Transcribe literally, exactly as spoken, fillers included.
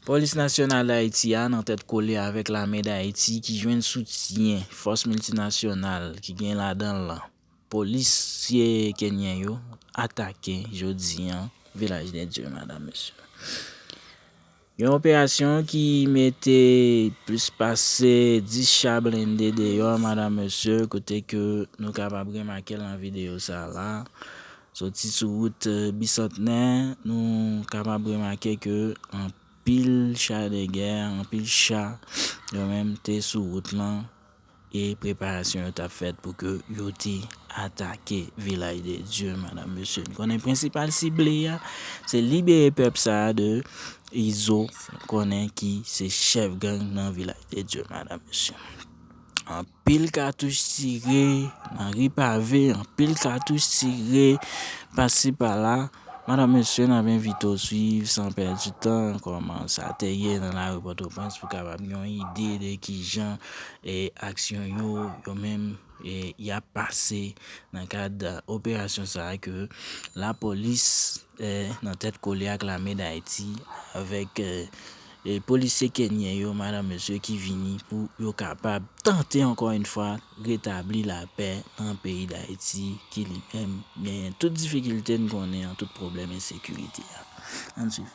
Polis Nasyonal Dayiti a nan tèt kole avèk Lame Dayiti ki jwenn soutyen fòs miltinasyonal ki gen ladan l polisye kenyen yo atake jodi a Vilaj de Dye, madanm, mesye. Yon operasyon ki mete plis pase dis cha blende deyò, madanm, mesye, kote ke nou kapab remake l nan videyo sa la. Soti sou wout, eh, Bisantnè, nou kapab remake ke anpil cha de gè, anpil cha, yo menm te sou wout lan, e preparasyon yo t ap fèt pou ke yo te atake Vilaj de Dye, madanm, mesye. Nou konnen prensipal sible a, se libere pèp sa a de Izo, nou konnen ki se chèf gang nan Vilaj de Dye, madanm, mesye. Anpil katouch tire nan ri pave, anpil katouch tire pasi pala. Madanm, mesye, n ap envite w swiv san pèdi tan kòman sa te ye nan lari Pòtoprens pou kapab gen yon ide de kijan, e, aksyon yo, yo menm, e, y ap pase nan kad operasyon sa a ke lapolis, e, nan tèt kole ak Lame Dayiti avèk, e, e polisye kenyen yo, madanm, mesye, ki vini pou yo kapab tante ankò yon fwa retabli lapè nan peyi Dayiti ki li menm genyen tout difikilte n konnen an, tout pwoblèm ensekirite a. Ann swiv.